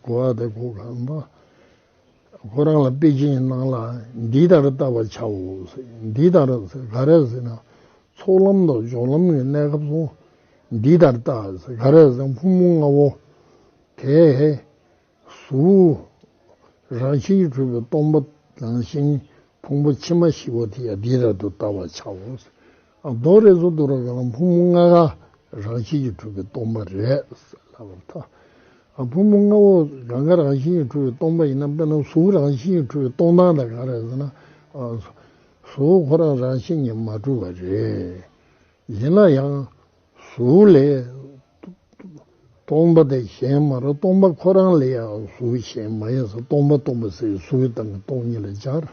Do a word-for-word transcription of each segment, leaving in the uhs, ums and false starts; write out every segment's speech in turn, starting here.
གོ་བ་དེ་གོ་གང་པ། ཁོ་རང་ལ་དཔེ་ཅན་ནང་ལ་འདི་ལྟར་བལྟ་བར་བྱའོ་ཟེར། འདི་ལྟར་ཟེར་ག་རེ་ཟེར་ན། ཚོགས་ལམ་དང་སྦྱོར་ལམ་གྱི་གནས་སྐབས་སུ་འདི་ལྟར་བལྟ་ཟེར་ག་རེ་ཟེར་ན། ཕུང་པོ་ལྔ་པོ་དེ་གཟུགས་རང་བཞིན་གྱིས་གྲུབ་པའི་སྟོང་པ་ནང་བཞིན་ཕུང་པོ་ཕྱི་མ་བཞི་པོ་དེ་ཡང་འདི་ལྟར་དུ་བལྟ་བར་བྱའོ། ཨ་མདོ་རེ་ཟུང་དུ་ར་ག་ལ་ཕུང་པོ་ལྔ་ཀ་རང་བཞིན་གྱིས་གྲུབ་པའི་སྟོང་པ་རེད་ཟེར་ལབ་པར་ཐལ། ཨ་ཕུང་པོ་ལྔ་པོ་གང་ག་རང་བཞིན་གྱིས་གྲུབ་པའི་སྟོང་པ་ཡིན་ན། དཔེར་ན་གཟུགས་རང་བཞིན་གྱིས་གྲུབ་པའི་སྟོང་སྟངས་དེ་ག་རེ་ཟེར་ན། ཨ་གཟུགས་ཁོ་རང་རང་བཞིན་གྱིས་མ་གྲུབ་པ་རེད། ཡིན་ན་ཡང་གཟུགས་ལས་སྟོང་པ་དེ་གཞན་མ་རེད། སྟོང་པ་ཁོ་རང་ལས་ཡང་གཟུགས་གཞན་མ་ཡིན་ཟེར། སྟོང་པ་སྟོང་པ་ཟེར་གཟུགས་ཀྱི་སྟེང་གི་སྟོང་ཉིད་ལ་སྦྱར།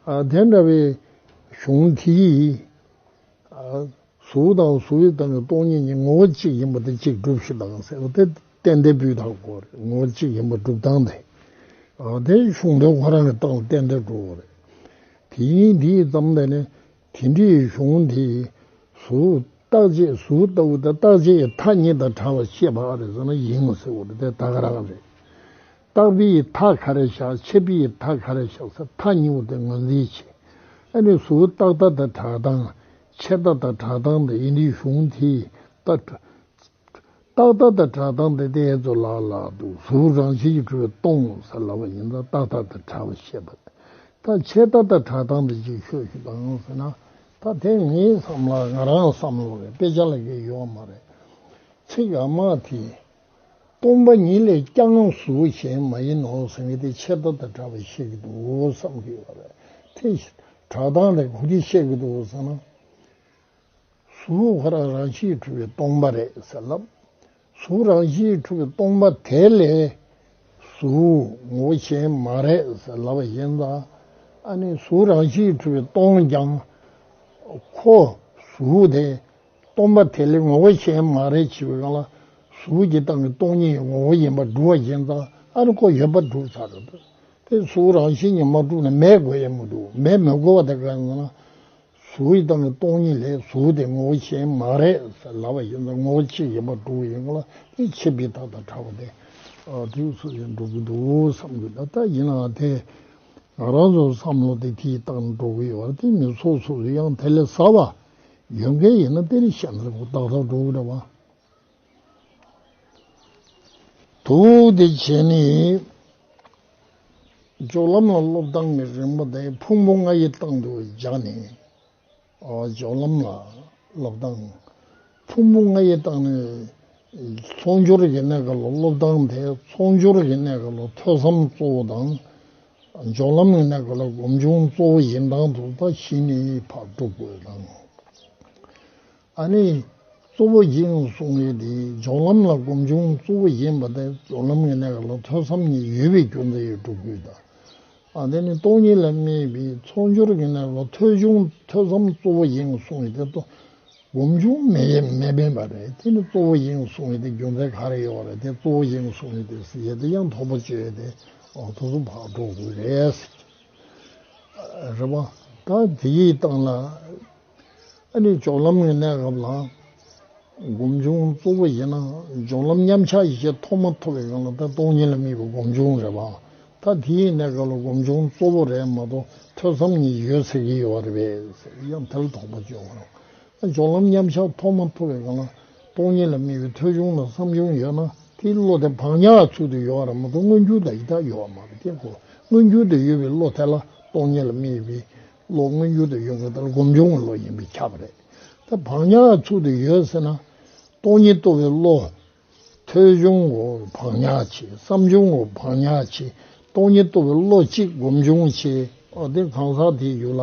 ཨ་དེ་འདྲ་བའི་གཞུང་དེ་ཡིས་ཨ་གཟུགས་དང་གཟུགས་ཀྱི་སྟེང་གི་སྟོང་ཉིད་གཉིས་ངོ་བོ་གཅིག་ཡིན་པ་དེ་གཅིག་སྒྲུབས་ཤིག་དང་ཟེར་བ་དེ་ཏན་ཏན་སྤུས་དག་གོ་རེད། ངོ་བོ་གཅིག་ཡིན་པ་སྒྲུབ་སྟངས་དེ། ཨ་དེ་གཞུང་དོན་ཁོ་རང་གི་སྟེང་ལ་ཏན་ཏན་འགྲོ་གི་རེད། དེ་ཡིན་དེའི་ཙམ་དེ་ནི། དེ་འདྲའི་གཞུང་དེ་གཟུགས་རྟག་ཆད། གཟུགས་ལྟ་བུ་དེ་རྟག་ཆད་ཀྱི་མཐའ་གཉིས་དང་བྲལ་བར་ཤེས་པ་རེད་ཟེར་ན། ཡིན་ཟེར་བ་རེད། དེ་ད་ག་རང་རེད། རྟག་པའི་མཐའ་ག་རེ་བཞག་ཆད་པའི་མཐའ་ག་རེ་བཞག་ཟེར་མཐའ་གཉིས་པོ་དེ་ངོས་འཛིན་བྱེད། ཨ་ནི་གཟུགས་རྟག་ལྟ་དང་བྲལ་སྟངས། ཆད་ལྟ་དང་བྲལ་སྟངས་དེ་ཡིན་དུས་གཞུང་དེ་ད། རྟག་ལྟ་དང་བྲལ་སྟངས་དེ་དེ་ཚོ་ལ་ལ་འདུག་གཟུགས་རང་བཞིན་གྱིས་གྲུབ་པའི་སྟོང་ཟེར་ལབ་པ་ཡིན་ཙང་། རྟག་ལྟ་དང་བྲལ་བ་ཤེས་པ། ད་ཆད་ལྟ་དང་བྲལ་སྟངས་དེ་ཅིག་ཤོད་ཤིག་དང་ཟེར་ན། ད་དེ་ངའི་བསམ་བློ། ང་རང་བསམ་བློ་རེད། དཔེ་ཆ་ལ་གི་ཡོད་མ་རེད། ཚིག་ཨ་མ་དེ། སྟོང་པ་ཉིད་ལས་ཀྱང་གཟུགས་གཞན་མ་ཡིན་ནོ་ཟེར་མཁན་དེ་ཆད་ལྟ་དང་བྲལ་བ་ཤེས་ཀྱི་འདུག་བསམ་གྱི་ཡོད་རེད། དེ་བྲལ་སྟངས་དེ་ག་དུས་ཤེས་ཀྱི་འདུག་ཟེར་ན། གཟུགས་ཁོ་རང་རང་བཞིན་གྱིས་གྲུབ་པའི་སྟོང་པ་རེད་ཟེར་ལབ། གཟུགས་རང་བཞིན་གྱིས་གྲུབ་པའི་སྟོང་པ་དེ་ལས་གཟུགས་ངོ་བོ་གཞན་མ་རེད་ཟེར་ལབ་པ་ཡིན་ཙང་། ཨ་ནི་གཟུགས་རང་བཞིན་གྱིས་གྲུབ་པའི་སྟོང་ཀྱང་ཁོ་གཟུགས་དེ། སྟོང་པ་དེ་ལས་ངོ་བོ་གཞན་མ་རེད་བྱས་པའི་སྒང་ལ། གཟུགས་ཀྱི་སྟེང་གི་སྟོང་ཉིད་ངོ་བོ་ཡིན་པར་སྒྲུབ་པ་ཡིན་ཙང་། ཨ་ནི་ཁོ་ཡོད་པར་གྲུབ་ཚར་རེད། དེ་གཟུགས་རང་བཞིན་གྱིས་མ་གྲུབ་ན་མེད་དགོས་ཡ་མི་འདུག་མེད་མི་དགོས་པ་དེ་ག་རེ་ཟེར་ན། གཟུགས་ཀྱི་སྟེང་གི་སྟོང་ཉིད་ལས་གཟུགས་དེ་ངོ་བོ་གཞན་མ་རེད་ཟེར་ལབ་པ་ཡིན་ཙང་། ངོ་བོ་གཅིག་ཡིན་པར་གྲུབ་པ་ཡིན་ཙང་། དེ་ཆད་པའི་མཐའ་དང་བྲལ་བ་དེ། ཨ་དུས་སུ་ཡང་འགྲོ་གི་འདུག་བསམ་གྱི་འདུག་ད་ཡིན་ནའང་དེ་ང་རང་ཚོའི་བསམ་བློ་དེ་དེའི་སྟེང་འགྲོ་གི་ཡོད་རེད། དེ་མི་སོ་སོ་སོ་ཡང་དེ་ལས་གསར་བ་ཡོད་མཁན་ཡིན་ན། དེ་ནི་གཞན་དག་ཏག་ཏག་འགྲོ་གི་རེད་བ། དུ་དེ་བྱས་ནས་སྦྱོར་ལམ་ལ་སློབ་སྟངས་ཀྱི་རིམ་པ་དེ་ཕུང་པོ་ལྔ་ཡི་སྟེང་དུ་སྦྱར་ནས། ཨ་སྦྱོར་ལམ་ལ་སློབ་སྟངས། ཕུང་པོ་ལྔ་ཡི་སྟེང་ནས་ཚོགས་སྦྱོར་གྱི་གནས་སྐབས་ལ་སློབ་སྟངས་དེ། ཚོགས་སྦྱོར་གྱི་གནས་སྐབས་ལ་ཐོས་བསམ་གཙོ་བོ་དང་། སྦྱོར་ལམ་གྱི་གནས་སྐབས་ལ་སྒོམ་བྱུང་གཙོ་བོ་ཡིན་སྟངས་དེ་ད་གཞི་ནས་ཕར་སྒྲུབ་དགོས་དང་། ཨ་ནི་གཙོ་བོ་ཡིན་གསུང་ཡས་དེ། སྦྱོར་ལམ་ལ་སྒོམ་བྱུང་གཙོ་བོ་ཡིན་པ་དེ། སྦྱོར་ལམ་གྱི་གནས་སྐབས་ལ་ཐོས་བསམ་གཉིས་ཡོད་པའི་རྒྱུ་མཚན་ཡོད་སྒྲུབ་དགོས་དང་། ཨ་དེ་ནི་སྟོང་ཉིད་ལ་དམིགས་པའི། ཚོགས་སྦྱོར་གྱི་གནས་སྐབས་ལ་ཐོས་བྱུང་ཐོས་བསམ་གཙོ་བོ་ཡིན་གསུང་ཡས་དེ། ད་སྒོམ་བྱུང་མེད་མེད་པ་རེད། དེ་ནི་གཙོ་བོ་ཡིན་གསུང་ཡས་དེ་རྒྱུ་མཚན་ག་རེ་ཡོད་རེད། དེ་གཙོ་བོ་ཡིན་གསུང་ཡས་དེ་ཟེར་ཡས་དེ་ཡང་དོགས་པ་གཅོད་ཡས་དེ། ཨོ་དེ་ཚོ་ཕར་འགྲོ་དགོས་རེད། རེད་པ། ད་དེའི་སྟེང་ལ་ཨ་ནི་སྦྱོར་ལམ་གྱི་གནས་སྐབས་ལ་སྒོམ་བྱུང་གཙོ་བོ་ཡིན་ན། སྦྱོར་ལམ་མཉམ་གཞག་ཡེ་ཤེས་ཐོག་མ་ཐོབ་པའི་སྒང་ལ་ད་སྟོང་ཉིད་ལ་དམིགས་པའི་སྒོམ་བྱུང་རེད་པ། ད་དེའི་གནས་སྐབས་ལ་སྒོམ་བྱུང་གཙོ་བོ་རེད་མ་གཏོགས་ཐོས་བསམ་གཉིས་ཡོད་ཟེར་གྱི་ཡོད་རེད་པས་ཟེར། ཡང་དེ་ལ་དོགས་པ་གཅོད་པ་རེད། སྦྱོར་ལམ་མཉམ་གཞག་ཐོག་མ་ཐོབ་པའི་སྒང་ལ་སྟོང་ཉིད་ལ་དམིགས་པའི་ཐོས་བྱུང་དང་བསམ་བྱུང་ཡོད་ན། དེའི་བློ་དེ་བག་ཉལ་བའི་ཚུལ་དུ་ཡོད་རེད་མ་གཏོགས་མངོན་གྱུར་དུ་ཡི་དྭགས་ཡོད་མ་རེད། དེ་ཁོ་མངོན་གྱུར་དུ་ཡོད་པའི་བློ་དེ་ལ་སྟོང་ཉིད་ལ་དམིགས་པའི་བློ། མངོན་གྱུར་དུ་ཡོད་མཁན་དེ་ལ་སྒོམ་བྱུང་གི་བློ་ཡིན་པས་ཁྱབ་པ་རེད། ད་བག་ཉལ་བའི་ཚུལ་དུ་ཡོད་ཟེར་ན། སྟོང་ཉིད་རྟོགས་པའི་བློ། ཐོས་བྱུང་གོ་བག་ཉལ་བྱེད། བསམ་བྱུང་གོ་བག་ཉལ་བྱེད། སྟོང་ཉིད་རྟོགས་པའི་བློ་གཅིག་སྒོམ་བྱུང་བྱེད། ཨོ་དེ་གང་ཟག་དེའི་རྒྱུད་ལ་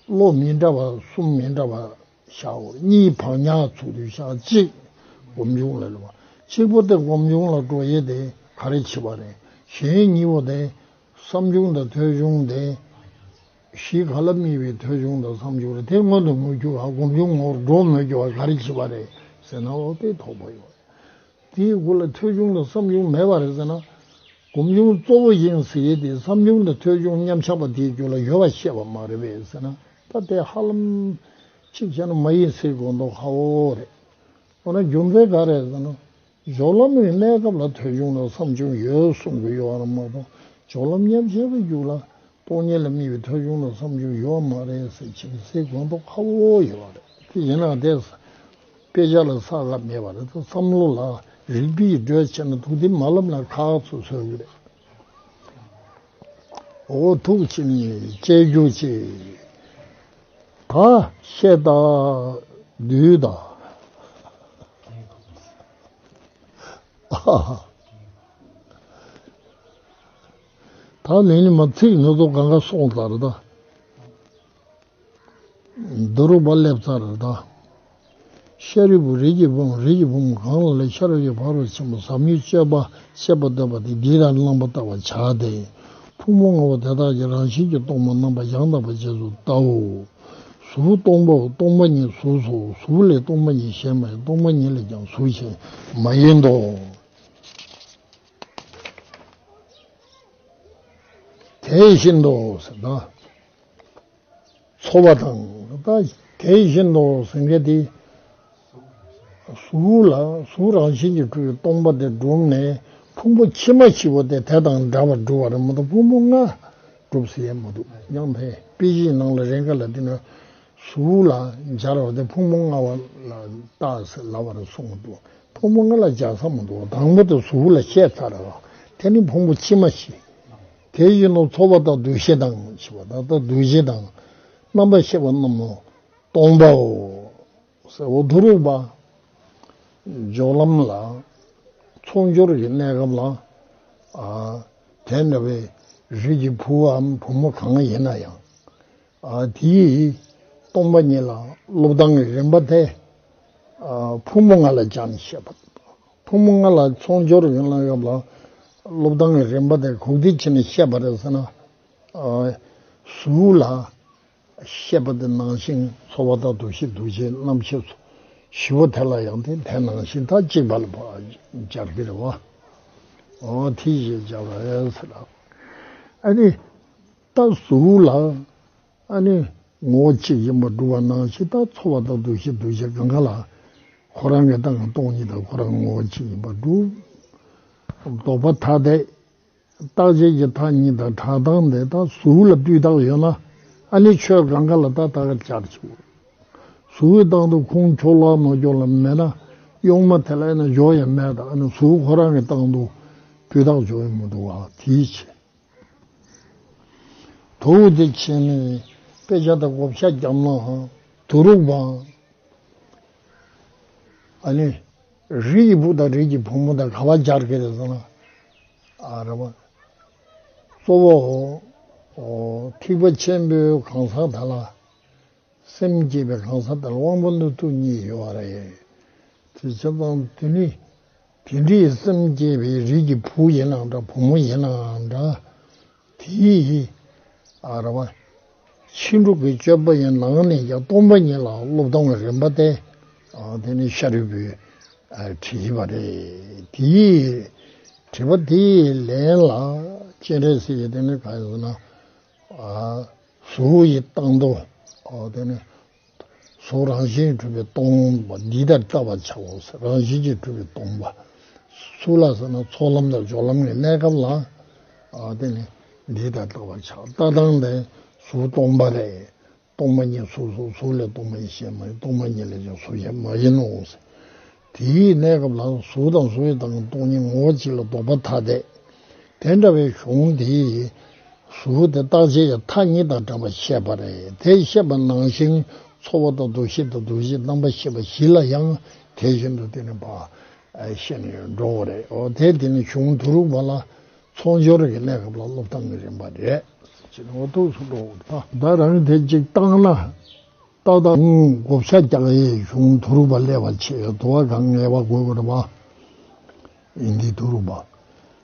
བློ་མི་འདྲ་བ་གསུམ་མི་འདྲ་བ་བཞག་གོ། གཉིས་བག་ཉལ་ཚུལ་དུ་བཞག་གཅིག་སྒོམ་བྱུང་ལ་ལབ་པ། གཅིག་པོ་དེ་སྒོམ་བྱུང་ལ་འགྲོ་ཡས་དེ་ག་རེ་བྱེད་པ་རེད། གཞན་གཉིས་པོ་དེ་བསམ་བྱུང་དང་ཐོས་བྱུང་དེ། གཞི་ག་ལ་དམིགས་པའི་ཐོས་བྱུང་དང་བསམ་བྱུང་རེད། དེ་མངོན་དུ་མི་འགྱུར་བ། སྒོམ་བྱུང་ངོ་བོར་འགྲོ་མི་འགྱུར་བ་ག་རེ་བྱེད་པ་རེད་ཟེར་ན། འོ་དེ་དོགས་པ་ཡོད་རེད། དེའི་སྒོ་ལ་ཐོས་བྱུང་དང་བསམ་བྱུང་མེད་པ་རེད་ཟེར་ན། སྒོམ་བྱུང་གཙོ་བོ་ཡིན་ཟེར་ཡས་དེ་བསམ་བྱུང་དང་ཐོས་བྱུང་མཉམ་གཞག་པ་དེའི་རྒྱུད་ལ་ཡོད་པ་ཤེས་པ་མ་རེད་པས་ཟེར་ན། ད་དེ་ཧ་ལམ་གཅིག་བྱས་ན་མ་ཡིན་ཟེར་དགོས་མདོག་ཁ་པོ་རེད། འོ་ན་རྒྱུ་མཚན་ག་རེ་ཟེར་ན། སྦྱོར་ལམ་གྱི་གནས་སྐབས་ལ་ཐོས་བྱུང་ལ་བསམ་བྱུང་ཡོད་གསུང་གི་ཡོད་རེད་མ་གཏོགས། སྦྱོར་ལམ་ཉམས་བྱས་པའི་རྒྱུད་ལ་སྟོང་ཉིད་ལ་དམིགས་པའི་ཐོས་བྱུང་ལ་བསམ་བྱུང་ཡོད་མ་རེད་ཟེར་ཕྱིན་ཟེར་དགོངས་རྟོགས་ཁ་བོ་ཡོད་རེད། དེ་ཡིན་ན་དེ་དཔེ་ཆ་ལ་ས་ག་མེད་པ་རེད། བསམ་བློ་ལ་རིགས་པས་བགྲོད་བྱས་ན་ཐུགས་བདེ་མ་ལབ་ན་ཁག་ཚོ་བཟོ་གི་རེད། འོ་ཐུགས་ཆེ་ནས་དཔྱད་རྒྱུ་ཆེ། ད་བཤད་དང་བསྡུས་དང་། ད་ལན་ནི་མ་ཚིག་ནོ་ཚོ་གང་ག་སོང་ཚར་ད། བསྡུ་རུག་པ་སླེབས་ཚར་ད། ཤཱ་རིའི་བུ་རིགས་ཀྱི་བུ་མོ། རིགས་ཀྱི་བུ་མོ་གང་ལ་ལས་ཤ་ར་ཡི་ཕ་རོལ་ཕྱིན་པ་ཟབ་མོའི་སྤྱོད་པ་བཤད་པ་འདོད་པ་དེ་འདི་ལྟར་བླང་པ་བལྟ་བར་བྱ་སྟེ། ཕུང་པོ་ལྔ་པོ་དེ་དག་གི་རང་བཞིན་གྱིས་སྟོང་པ་རྣམ་པར་ཡང་དག་པར་རྗེས་སུ་བལྟའོ། གཟུགས་སྟོང་པའོ། སྟོང་པ་ཉིད་གཟུགས་སོ། གཟུགས་ལས་སྟོང་པ་ཉིད་གཞན་མ་ཡིན། སྟོང་པ་ཉིད་ལས་ཀྱང་གཟུགས་གཞན་མ་ཡིན་ཏོ། དེ་བཞིན་དུ་ཟེར་ན། ཚོར་བ་དང་། ད་དེ་བཞིན་དུ་ཟེར་མཁན་དེ། གཟུགས་ལ་གཟུགས་རང་བཞིན་གྱིས་གྲུབ་པའི་སྟོང་པ་དེ་གྲུབ་ནས་ཕུང་པོ་ཕྱི་མ་བཞི་པོ་དེ་དེ་དང་འདྲ་བར་གྲུབ་པ་རེད་མ་གཏོགས་ཕུང་པོ་ལྔ་གྲུབ་ཟེར་ཡས་མ་འདུག་ཡང་དེ་དཔེ་གཞིའི་ནང་ལ་རེ་འགའ་ལ་དེ་ནི་གཟུགས་ལ་སྦྱར་བ་དེ་ཕུང་པོ་ལྔ་པ་ལ་བཏགས་ཟེར་ལབ་པ་རེད་གསུངས་འདུག་ཕུང་པོ་ལྔ་ལ་སྦྱར་ས་མི་འདུག་དང་པོ་དེ་གཟུགས་ལ་བཤད་ཚར་རེད་བ། དེ་ནི་ཕུང་པོ་ཕྱི་མ་བཞི། དེ་བཞིན་དུ་ཚོར་བ་དང་འདུ་ཤེས་དང་ཞེས་པ་ད་ལྟ་འདུ་བྱེད་དང་རྣམ་པར་ཤེས་པ་རྣམས་ནི་སྟོང་པའོ། ཟེར་འོ་དུ་རུག་པ། སྦྱོར་ལམ་ལ་ཚོགས་སྦྱོར་གྱི་གནས་སྐབས་ལ། ཨ། དེ་འདྲ་བའི་རིགས་ཀྱི་བུའམ་བུ་མོ་གང་ཡིན་ན་ཡང་། ཨ། དེའི་སྟོང་པ་ཉིད་ལ་སློབ་སྟངས་ཀྱི་རིམ་པ་དེ། ཨ། ཕུང་པོ་ལྔ་ལ་སྦྱར་ནས་བཤད་པ། ཕུང་པོ་ལྔ་ལ་ཚོགས་སྦྱོར་ཡོད་ན་ཡོད་ལ་སློབ་སྟངས་ཀྱི་རིམ་པ་དེ་གུག་སྟེ་ཕྱིན་ནས་བཤད་པ་རེད་ཟེར་ན། ཨ། གཟུགས་ལ་བཤད་པ་དེ་ནང་བཞིན་ཚོར་བ་དང་འདུ་ཤེས་འདུ་བྱེད་རྣམ་ཤེས་སོགས་བཞི་པོ་དེ་ལ་ཡང་དེ་དེ་ནང་བཞིན་ད་གཅིག་པ་ལ་སྦྱར་གྱི་རེད་བ། འོ་དེ་ཞེས་བྱ་བ་ཟེར་ལ། ཨ་ནི་ད་གཟུགས་ལ། ཨ་ནི་ངོ་བོ་གཅིག་ཡིན་པར་སྒྲུབ་པ་ནང་བཞིན་ད་ཚོར་བ་དང་འདུ་ཤེས་འདུ་བྱེད་གང་ག་ལ་ཁོ་རང་གི་སྟེང་གི་སྟོང་ཉིད་དང་ཁོ་རང་ངོ་བོ་གཅིག་ཡིན་པར་སྒྲུབ། ལྡོག་པ་ཐ་དད། རྟག་ཆད་ཀྱི་མཐའ་གཉིས་དང་བྲལ་སྟངས་དེ་དག་གཟུགས་ལ་སྤུས་དག་ཡོད་ན་ཨ་ནི་ཆོས་གང་ག་ལ་ད་ད་ག་སྦྱར་ཆོག་གཟུགས་ཀྱི་སྟེང་དུ་ཁུངས་ཕྱོགས་ལ་ནོར་འགྱོ་ལ་མེད་ན་གཡོག་མ་དེ་ལ་ཨ་ནི་འཇོག་ཡང་མེད་ད་ཨ་ནི་གཟུགས་ཁོ་རང་གི་སྟེང་དུ་སྤུས་དག་འཇོག་ཡང་མི་འདུག་བ་དེའི་ཕྱིར། དུ་དེ་ཕྱིན་ནས་དཔེ་ཆ་དང་བགོ་བཤའ་བརྒྱབ་ནའང་དུ་རུག་པའང་། ཨ་ནི། རིགས་ཀྱི་བུ་དང་རིགས་ཀྱི་བུ་མོ་དང་ག་བ་སྦྱར་གི་རེད་ཟེར་ན། ཨ་རེད་བ། གཙོ་བོ། ཐེག་པ་ཆེན་པོའི་གང་ཟག་དག་ལ། སེམས་བསྐྱེད་པའི་གང་ཟག་དག་ལ་དབང་པོ་ལུས་ཐུབ་གཉིས་ཡོད་པ་རེད། དེ་བྱས་ཙང་དེ་ནི། དེ་འདྲའི་སེམས་བསྐྱེད་པའི་རིགས་ཀྱི་བུ་ཡིན་ནའང་འདྲ་བུ་མོ་ཡིན་ནའང་འདྲ། དེའི། ཨ་རེད་བ། ཕྱིན་དྲུག་གི་སྤྱོད་པ་ཡི་ནང་ནས་ཀྱང་སྟོང་པ་ཉིད་ལ་སློབ་སྟོང་གི་རིམ་པ་དེ། ཨ། དེ་ནི་ཤཱ་རིའི་བུས། ཨ། བྲིས་པ་རེད། དེའི། བྲིས་པ་དེའི་ལན་ལ་སྤྱན་རས་གཟིགས་ཀྱིས་དེ་ནི་གང་ཡིན་ཟེར་ན། ཨ། གཟུགས་ཡི་སྟེང་དུ། ཨ། དེ་ནི། གཟུགས་རང་བཞིན་གྱིས་གྲུབ་པའི་སྟོང་པ་འདི་ལྟར་བལྟ་བར་བྱའོ་ཟེར། རང་བཞིན་གྱིས་གྲུབ་པའི་སྟོང་པ། གཟུགས་ལ་ཟེར་ན་ཚོགས་ལམ་དང་སྦྱོར་ལམ་གྱི་གནས་སྐབས་ལ། ཨ། དེ་ནི་འདི་ལྟར་བལྟ་བར་བྱ། ལྟ་སྟངས་དེ་གཟུགས་སྟོང་པ་རེད། སྟོང་པ་ཉིད་གཟུགས་སོ། གཟུགས་ལས་སྟོང་པ་ཉིད་གཞན་མ་ཡིན། སྟོང་པ་ཉིད་ལས་ཀྱང་གཟུགས་གཞན་མ་ཡིན་ནོ་ཟེར། དེའི་གནས་སྐབས་ལ་གཟུགས་དང་གཟུགས་ཡི་སྟེང་གི་སྟོང་ཉིད་ངོ་བོ་གཅིག་ལ་ལྡོག་པ་ཐ་དད། དེ་འདྲ་བའི་གཞུང་འདིས་གཟུགས་དེ་རྟག་ཆད་ཀྱི་མཐའ་གཉིས་དང་བྲལ་བར་བཤད་པ་རེད། དེ་བཤད་པ་ནང་བཞིན་ཚོར་བ་དང་འདུ་ཤེས་དང་འདུ་བྱེད་རྣམ་པར་ཤེས་པ་བཞི་ལ་ཡང་དེ་བཞིན་དུ་དེ་ནི་བ་ཤེས་ནས་འགྲོ་བ་རེད། འོ་དེ་དེ་ནི་གཞུང་དུ་རུག་པ་ལ་ཚོགས་སྦྱོར་གྱི་གནས་སྐབས་ལ་སློབ་སྟངས་ཀྱི་རིམ་པ་རེད། ཅེས་འོ་ཐུགས་སུ་འགྲོ་བ་རེད། ད་རང་དེ་གཅིག་བཏང་ན། ཏག་ཏག་བགོ་བཤའ་རྒྱག་ཡས་གཞུང་དུ་རུག་པ་སླེབས་པ་ཆེ་དུ་བ་གང་ངེས་པ་དགོས་པ་རེད་པ། ཡིན་འདི་དུ་རུག་པ།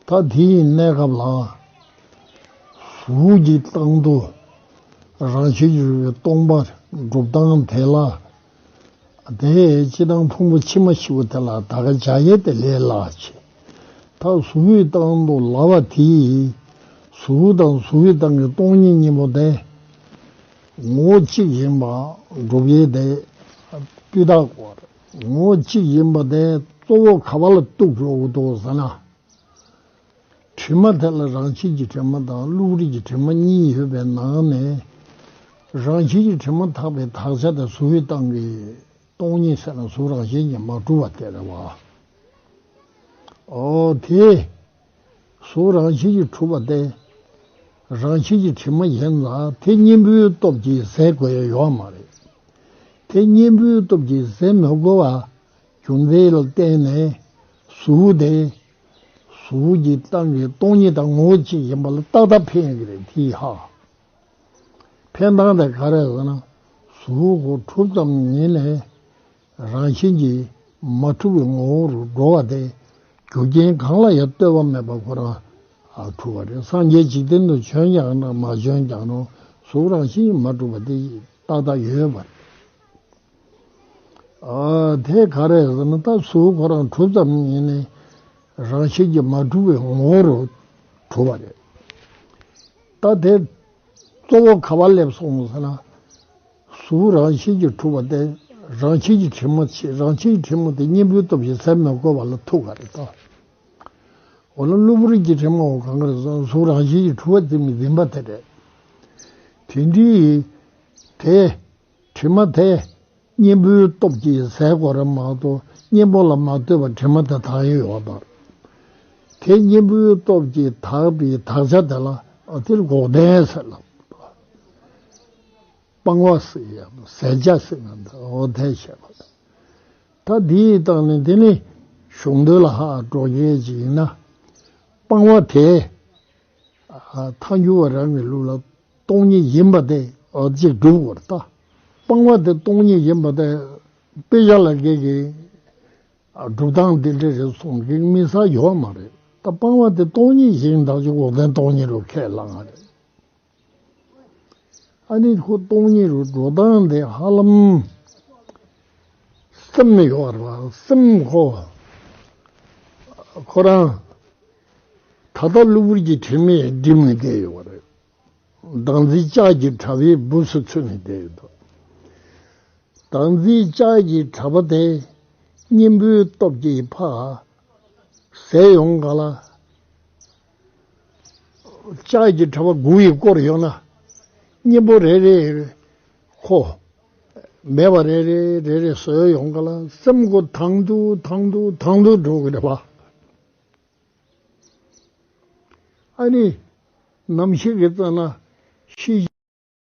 ད་དེའི་གནས་སྐབས་ལ། གཟུགས་ཀྱི་སྟེང་དུ་རང་བཞིན་གྱིས་གྲུབ་པའི་སྟོང་པ་གྲུབ་སྟངས་དེ་ལ། དེ་སྤྱི་དང་ཕུང་པོ་ཕྱི་མ་བཞི་པོ་དེ་ལ་ད་ག་བྱ་ཡས་དེ་ལས་སླ་ཆེ། ད་གཟུགས་ཀྱི་སྟེང་དུ་ལབ་པ་དེས། གཟུགས་དང་གཟུགས་ཀྱི་སྟེང་གི་སྟོང་ཉིད་གཉིས་པོ་དེ། ངོ་བོ་གཅིག་ཡིན་པ་སྒྲུབ་ཡས་དེ། སྤུས་དག་གོ། ངོ་བོ་གཅིག་ཡིན་པ་དེ། གཙོ་བོ་ག་བ་ལ་གཏུགས་འགྲོ་གི་འདུག་ཟེར་ན། དྲི་མ་དེ་ལ་རང་བཞིན་གྱི་དྲི་མ་དང་བློ་རིག་གི་དྲི་མ་གཉིས་ཡོད་པའི་ནང་ནས། རང་བཞིན་གྱིས་དྲི་མ་དག་པའི་དག་བྱ་དེ་གཟུགས་ཀྱི་སྟེང་གི་སྟོང་ཉིད་ཟེར་ན་གཟུགས་རང་བཞིན་གྱིས་མ་གྲུབ་པ་དེ་རེད་བ། འོ་དེ། གཟུགས་རང་བཞིན་གྱིས་གྲུབ་པ་དེ། རང་བཞིན་གྱིས་དྲི་མ་ཡིན་ལ་དེ་གཉེན་པོའི་སྟོབས་ཀྱིས་ཟད་དགོས་ཡ་ཡོད་མ་རེད། དེ་གཉེན་པོའི་སྟོབས་ཀྱིས་ཟད་མི་དགོས་པ། རྒྱུ་མཚན་ལ་བརྟེན་ནས་གཟུགས་དེ། གཟུགས་ཀྱི་སྟེང་གི་སྟོང་ཉིད་དང་ངོ་བོ་གཅིག་ཡིན་པ་ལ་ཏག་ཏག་ཕན་ཡོད་ཀྱི་རེད་དེ་ཧ། ཕན་སྟངས་དེ་ག་རེ་ཟེར་ན། གཟུགས་ཁོ་གྲུབ་ཙམ་ཉིད་ནས་རང་བཞིན་གྱིས་མ་གྲུབ་པའི་ངོ་བོ་རུ་འགྲོ་བ་དེ། རྒྱུ་རྐྱེན་གང་ལ་ཡང་ལྟོས་པ་མེད་པར་ཁོ་རང་ཨ་གྲུབ་པ་རེད། སངས་རྒྱས་འཇིག་རྟེན་དུ་བྱོན་ཀྱང་འདྲ་མ་བྱོན་ཀྱང་རུང་གཟུགས་རང་བཞིན་གྱིས་མ་གྲུབ་པ་དེ་ཏག་ཏག་ཡོད་པ་རེད། ཨ་དེ་ག་རེ་ཟེར་ན་ད་གཟུགས་ཁོ་རང་གྲུབ་ཙམ་ཉིད་ནས་རང་བཞིན་གྱིས་མ་གྲུབ་པའི་ངོ་བོ་རུ་གྲུབ་པ་རེད། ད་དེ་གཙོ་བོ་ག་བ་སླེབས་སོང་ཟེར་ན། གཟུགས་རང་བཞིན་གྱིས་གྲུབ་པ་དེ་རང་བཞིན་གྱི་དྲི་མ་ཆེ། རང་བཞིན་གྱི་དྲི་མ་དེ་གཉེན་པོའི་སྟོབས་ཀྱིས་ཟད་མི་དགོས་པ་ལ་ཐུག་པ་རེད་ད། འོ་ན་གློ་བུར་གྱི་དྲི་མ་འོ་གང་ག་རེ་ཟེར་ན་གཟུགས་རང་བཞིན་གྱིས་གྲུབ་པ་དེ་མི་འཛིན་པ་དེ་རེད། དེ་འདྲའི་དེ་དྲི་མ་དེ་གཉེན་པོའི་སྟོབས་ཀྱིས་ཟད་དགོས་རེད་མ་གཏོགས་གཉེན་པོ་ལ་མ་ལྟོས་པར་དྲི་མ་དེ་དག་ཡོད་ཡོད་པ་རེད། དེ་གཉེན་པོའི་སྟོབས་ཀྱིས་དག་པའི་དག་བྱ་དེ་ལ་ཨ་དེར་འགོག་བདེན་ཟེར་ལ། སྤང་བ་ཟེར་ཡང་ཟད་བྱ་ཟེར་ན་འདི་འོ་དེ་བཤད་པ། ད་འདིའི་སྟེང་ནས་དེ་ནི་གཞུང་དོན་ལ་ཧ་འགྲོ་མཁན་ཅིག་ཡིན་ན། སྤང་བ་དེ་ཐལ་འགྱུར་བ་རང་གི་ལུགས་ལ་སྟོང་ཉིད་ཡིན་པ་དེ་འོ་ཅིག་སྒྲུབ་དགོས་རེད་ད། སྤང་བ་དེ་སྟོང་ཉིད་ཡིན་པ་དེ་དཔེ་ཆ་ལ་སྐད་ཀྱི་སྒྲུབ་སྟངས་འདི་འདྲ་རེད་གསུང་གི་དམིགས་བསལ་ཡོད་མ་རེད། ད་སྤང་བ་དེ་སྟོང་ཉིད་ཡིན་དག་ཅིག་འགོག་བདེན་སྟོང་ཉིད་རུ་ཁས་བླངས་པ་རེད། ཨ་ནི་ཁོ་སྟོང་ཉིད་རུ་འགྲོ་སྟངས་དེ་ཧ་ལམ་སེམས་ཡོད་རེད་བ། སེམས་ཁོ་ཁོ་རང་ད་ལྟ་གློ་བུར་གྱི་དྲི་མས་བསྒྲིབས་ནས་བསྡད་ཡོད་རེད། བདག་འཛིན་ལྕགས་ཀྱི་དྲ་བའི་སྦུབས་སུ་ཚུད་ནས་བསྡད་ཡོད་འདུག། བདག་འཛིན་ལྕགས་ཀྱི་དྲ་བ་དེ་གཉེན་པོའི་སྟོབས་ཀྱིས་ཕར་ཟད་ཡོང་ག་ལ། ལྕགས་ཀྱི་དྲ་བ་དགུ་ཡིས་བསྐོར་ཡོད་ན། གཉེན་པོ་རེ་རེ་ཁོ་མེད་པ་རེ་རེ་རེ་རེ་བཟོས་ཡོང་ག་ལ་སེམས་ཁོ་དང་དུ་དང་དུ་དང་དུ་འགྲོ་གི་རེད་པ། ཨ་ནི། ནམ་ཞིག་གི་ཙམ་ན་ཤི་